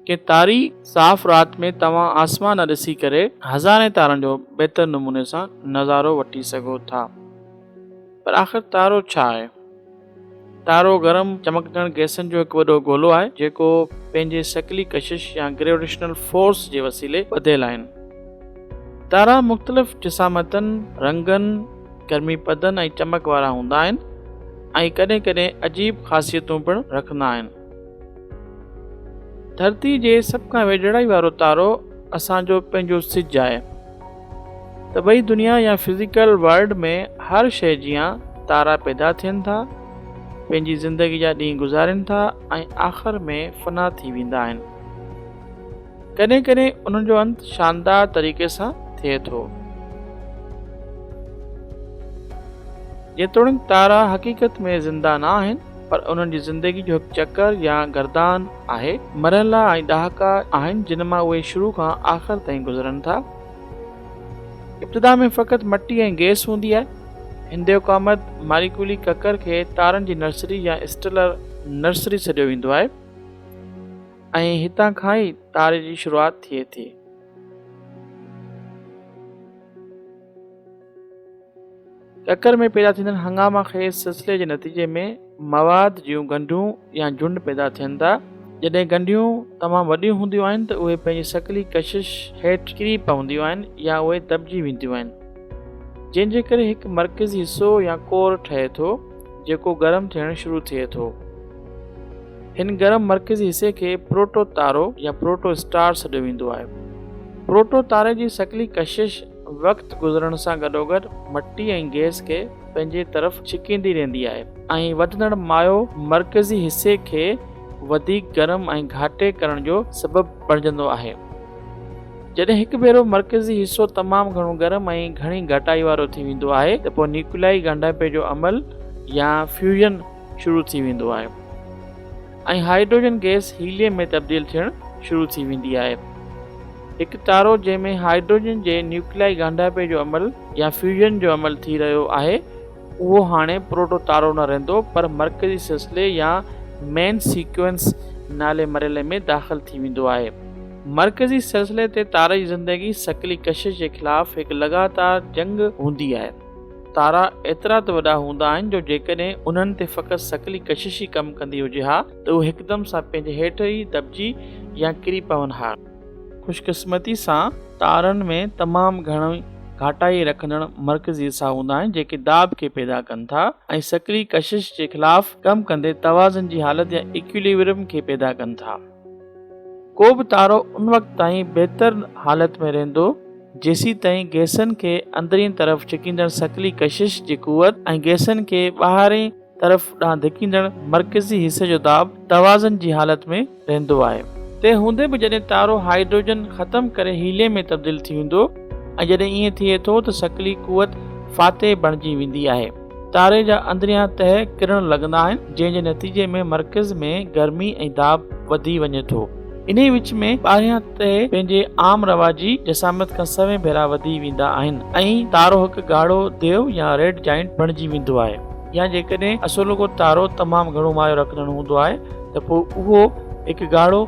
ڪنهن تاريڪ صاف رات ۾ توهان آسمان ڏانهن ڏسي ڪري هزارين تارن جو بهتر نموني سان نظارو وٺي سگهو ٿا. پر آخر تارو ڇا آهي؟ تارو گرم چمڪندڙ گئسن جو هڪ وڏو گولو آهي جيڪو پنهنجي ثقلي ڪشش يا گريوٽيشنل فورس جي وسيلي ٻڌيل آهن. تارا مختلف جسامتن، رنگن، گرمي پدن ۽ چمڪ وارا هوندا آهن ۽ ڪڏهن ڪڏهن عجيب خاصيتون پڻ رکندا آهن. ڌرتي جي سڀ کان ويجهڙائي وارو تارو اسان جو پنهنجو سج آهي. طبعي دنيا يا فزيڪل ورلڊ ۾ هر شيء جيان تارا پيدا ٿين ٿا، پنهنجي زندگي جا ڏينهن گذارين ٿا ۽ آخر ۾ فنا ٿي ويندا آهن. ڪڏهن ڪڏهن انهن جو انت شاندار طريقي سان ٿئي ٿو. جيتوڻيڪ تارا حقيقت ۾ زنده نه آهن پر انهن جي زندگي جو هڪ چڪر يا گردان آهي، مرحلا ۽ ڏهاڪا آهن جن مان اهي شروع کان آخر تائين گذرن ٿا. ابتدا ۾ فقط مٽي ۽ گئس هوندي آهي. هن ديوقامت ماليڪيولي ڪڪر کي تارن جي نرسري يا اسٽيلر نرسري سڏيو ويندو آهي. ۽ هتان کان ئي تاري جي شروعات ٿئي ٿي. ڪڪر ۾ پيدا ٿيندڙ هنگاما خيز سلسلي جي نتيجي ۾ مواد جون ڳنڍون يا جهنڊ پيدا ٿين ٿا. جڏهن ڳنڍيون تمام وڏيون هونديون آهن ته اهي پنهنجي ثقلي ڪشش هيٺ ڪري پونديون آهن يا اهي دٻجي وينديون آهن. جنهن جي ڪري هڪ مرڪزي حصو يا ڪور ٺهي ٿو جيڪو گرم ٿيڻ شروع ٿئي ٿو. هن گرم مرڪزي حصي کي پروٽو تارو يا پروٽو اسٽار سڏيو ويندو آهي. پروٽو تاري جي ثقلي ڪشش وقت گذرڻ سان گڏوگڏ مٽي ۽ گئس کي پنهنجي طرف ڇڪيندي رهندي آهي ۽ وڌندڙ مايو مرڪزي حصي کي وڌيڪ گرم ۽ گهاٽي ڪرڻ جو سبب بڻجندو آهي. جڏهن هڪ ڀيرو مرڪزي حصو تمام گهڻو گرم ۽ گهڻي گهاٽائي وارو ٿي ويندو آهي ته پوء نيوڪليائي ڳانڍاپي جو عمل يا فيوزن شروع ٿي ويندو آهي ۽ هائيڊروجن گئس هيليم ۾ تبديل ٿيڻ شروع ٿي ويندي آهي. هڪ تارو جنهن ۾ هائيڊروجن جي نيوڪليائي ڳانڍاپي جو عمل يا فيوزن جو عمل ٿي رهيو آهي اهو هاڻي پروٽو تارو نه رهندو پر مرڪزي سلسلي يا مين سيڪوئنس نالي مرحلي ۾ داخل ٿي ويندو آهي. مرڪزي سلسلي تي تاري جي زندگي ثقلي ڪشش جي خلاف هڪ لڳاتار جنگ هوندي آهي. تارا ايترا ته وڏا هوندا آهن جو جيڪڏهن انهن تي فقط ثقلي ڪشش ئي ڪم ڪندي هجي ها ته اهي هڪدم سان پنهنجي هيٺ ئي دٻجي يا ڪري پون ها. خوشقسمتي سان تارن ۾ تمام گهڻي گهاٽائي رکندڙ مرڪزي حصا هوندا آهن جيڪي داٻ کي پيدا ڪن ٿا ۽ ثقلي ڪشش جي خلاف ڪم ڪندي توازن جي حالت يا ايڪوليبرم کي پيدا ڪن ٿا. ڪو به تارو ان وقت تائين بهتر حالت ۾ رهندو جيسيتائين گئسن کي اندرين طرف ڇڪيندڙ ثقلي ڪشش جي قوت ۽ گئسن کي ٻاهرئين طرف ڏانهن ڌڪيندڙ مرڪزي حصي جو داٻ توازن جي حالت ۾ رهندو آهي. تنهن هوندي به جڏهن تارو هائيڊروجن ختم ڪري هيليم ۾ تبديل ٿي ويندو ۽ جڏهن ائين ٿئي ٿو ته ثقلي قوت فاتح بڻجي ويندي آهي. تاري جا اندريان تهه ڪرڻ لڳندا آهن، جنهن جي نتيجي ۾ مرڪز ۾ گرمي ۽ داٻ وڌي وڃي ٿو. انهيء وچ ۾ ٻاهريان تهه پنهنجي عام رواجي جسامت کان سوين ڀيرا وڌي ويندا آهن ۽ تارو هڪ ڳاڙهو ديو يا ريڊ جائنٽ بڻجي ويندو آهي يا جيڪڏهن اصلوڪو تارو تمام گهڻو مايو رکندڙ هوندو آهي ته پوء اهو هڪ ڳاڙهو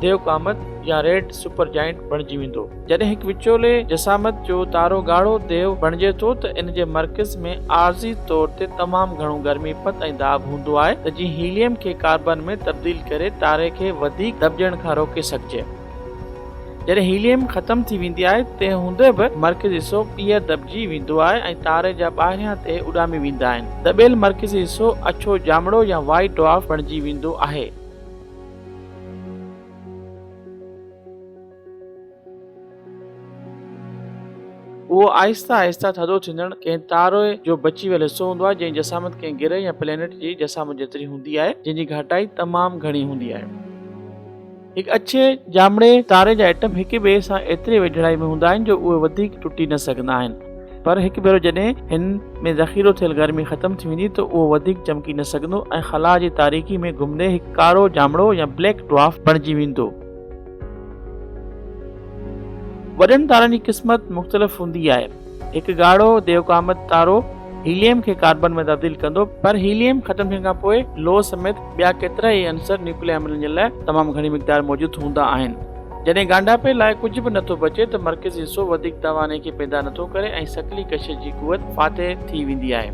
ديو قامت يا ريڊ سپر جائنٽ بڻجي ويندو. جڏهن هڪ وچولي جسامت جو تارو ڳاڙهو ديو بڻجي ٿو ته ان جي مرڪز ۾ عارضي طور تي تمام گهڻو گرمي پد ۽ داٻ هوندو آهي ته جيئن هيليم کي ڪاربن ۾ تبديل ڪري تاري کي وڌيڪ دٻجڻ کان روڪي سگهجي. جڏهن هيليم ختم ٿي ويندي آهي تنهن هوندي به مرڪزي حصو ٻيهر دٻجي ويندو آهي ۽ تاري جا ٻاهريان تهه اڏامي ويندا آهن. دٻيل مرڪزي حصو اڇو ڄامڙو يا وائيٽ ڊوارف بڻجي ويندو آهي. اهو آهستي آهستي ٿڌو ٿيندڙ ڪنهن تاري جو بچي ويل حصو هوندو آهي، جنهن جي جسامت ڪنهن گرهه يا پلينيٽ جي جسامت جيتري هوندي آهي، جنهن جي گهاٽائي تمام گهڻي هوندي آهي. هڪ اڇي ڄامڙي تاري جا ائٽم هڪ ٻئي سان ايتري ويجهڙائي ۾ هوندا آهن جو اهي وڌيڪ ٽٽي نه سگهندا آهن. پر هڪ ڀيرو جڏهن هن ۾ ذخيرو ٿيل گرمي ختم ٿي ويندي ته اهو وڌيڪ چمڪي نه سگهندو ۽ خلا جي تاريڪي ۾ گهمندي هڪ ڪارو ڄامڙو يا بليڪ ڊوارف بڻجي ويندو. وڏن تارن جي قسمت مختلف هوندي آهي. هڪ ڳاڙهو ديوقامت تارو هيليم کي ڪاربن ۾ تبديل ڪندو پر هيليم ختم ٿيڻ کان پوء لوهه سميت ٻيا ڪيترائي عنصر نيوڪليائي عملن جي لاء تمام گهڻي مقدار موجود هوندا آهن. جڏهن ڳانڍاپي لاء ڪجهه به نٿو بچي ته مرڪزي حصو وڌيڪ توانائي کي پيدا نٿو ڪري ۽ ثقلي ڪشش جي قوت فاتح ٿي ويندي آهي.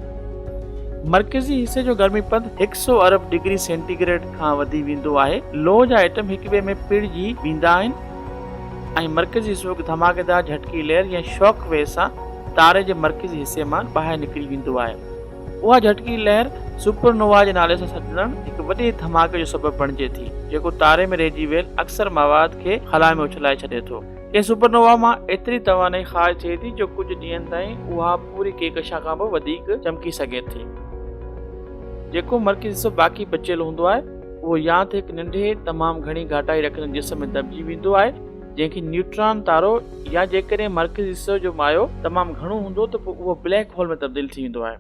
مرڪزي حصي جو گرمي پد هڪ سئو ارب ڊگري سينٽي گريڊ کان وڌي ويندو آهي. لوهه جا ائٽم هڪ ٻئي ۾ پيڙجي ويندا آهن ۽ مرڪزي حصو هڪ ڌماڪيدار جهٽڪي لهر يا شاڪ ويو سان تاري جي مرڪزي حصي مان ٻاهر نڪري ويندو آهي. اها جهٽڪي لهر سپر نووا جي نالي سان سڏجندڙ هڪ وڏي ڌماڪي جو سبب بڻجي ٿي، جيڪو تاري ۾ رهجي ويل اڪثر مواد کي خلا ۾ اڇلائي ڇڏي ٿو. ڪنهن سپر نووا مان ايتري توانائي خارج ٿئي ٿي جو ڪجهه ڏينهن تائين اها پوري ڪهڪشان کان به وڌيڪ چمڪي سگهي ٿي. جيڪو مرڪزي حصو باقي بچيل هوندو آهي، اهو يا ته هڪ ننڍي تمام گهڻي گهاٽائي رکندڙ جسم ۾ دٻجي ويندو آهي، جنهن کي نيوٽران تارو يا جيڪڏهن مرڪزي حصي جو مايو تمام گهڻو هوندو ته پوء اهو بليڪ هول ۾ تبديل ٿي ويندو آهي.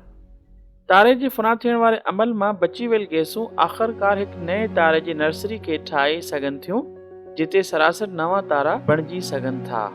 تاري جي فنا ٿيڻ واري عمل مان بچي ويل گئسون آخرڪار هڪ نئين تاري جي نرسري کي ٺاهي سگهن ٿيون جتي سراسر نوان تارا بڻجي سگهن ٿا.